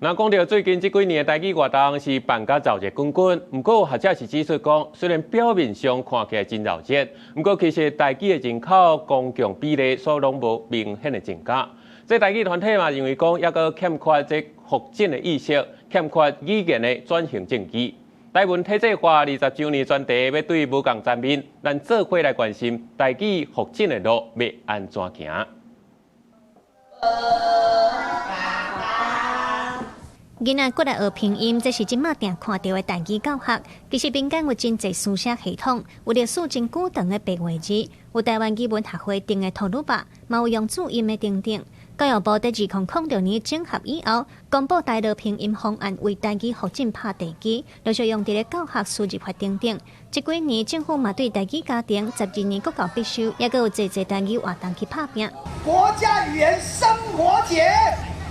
那講到最近這幾年的台語活動是辦甲熱熱滾滾，毋過有學者是指出講，雖然表面上看起來真熱熱，毋過其實台語的人口公共比例所攏無明顯的增加。這台語團體嘛認為講，猶閣欠缺這復振的意識，欠缺語言的轉型正義。台文體制化20週年專題欲對無仝層面，咱做伙來關心台語復振的路欲按怎行。囡仔過來學拼音，這是這馬定看著的台語教學。其實民間有真濟書寫系統，有歷史真久長的白話字，有台灣語文學會定的塗魯肉，嘛有用注音的等等。教育部佇2006年整合以後，公布台樂拼音方案，為台語復振拍地基，陸續用佇咧教學輸入法等等。這幾年政府嘛對台語家庭12年國教必修，猶閣有濟濟台語活動去拍拚。國家語言生活節，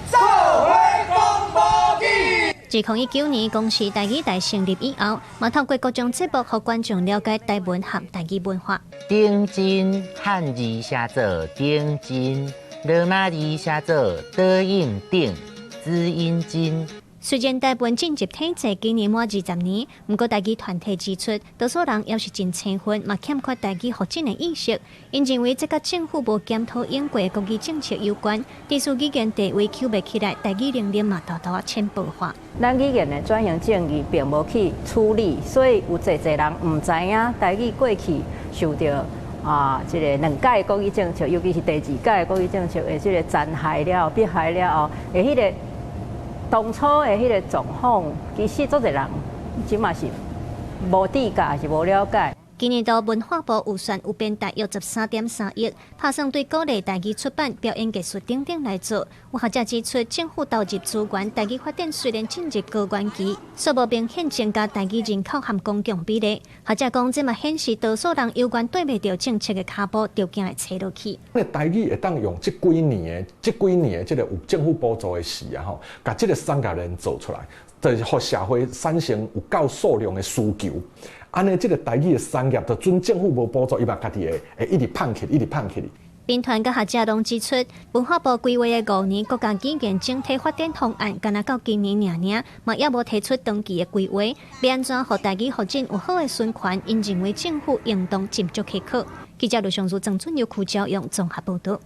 做伙講母語。2019年公視台語台成立以後，嘛透過各種節目，予觀眾了解台文和台語文化。頂真漢字寫做頂真，羅馬字寫做德應頂，子音真。雖然台文進入體制今年滿20年，毋過台語團體指出，多數人猶是真生分，嘛欠缺台語復振的意識。𪜶認為這佮政府無檢討應過的國語政策有關，致使語言地位抾袂起來，台語能力嘛大大淺薄化。咱語言的轉型正義並無去處理，所以有濟濟人毋知影台語過去受著這个兩屆國語政策，尤其是第二屆國語政策的這个殘害了後、迫害了後，的彼个當初的彼個狀況，其實足濟人這馬是無知覺，是無了解。今年度文化部預算有編大約13.3億，拍算對鼓勵台語出版、表演藝術等等來做。有學者指出，政府投入資源，台語發展雖然進入高原期，卻無明顯增加台語人口和公共比例。學者講，這嘛顯示多數人猶原綴袂著政策的跤步，著行會揣落去。那台語會當用這幾年的、這幾年的這个有政府補助的時啊，吼，共這个產業鏈做出來，就是予社會產生有夠數量的需求。按呢，這个台語的產業，就準政府無補助，伊嘛家己會會一直膨起，一直膨起。民團佮學者攏指出，文化部規劃的5年國家語言整體發展方案，干焦到今年爾爾，嘛猶無提出長期的規劃，欲按怎予台語發展有好的循環？𪜶認為政府應當斟酌去考。記者盧尚如、曾俊佑、柯昭勇綜合報導。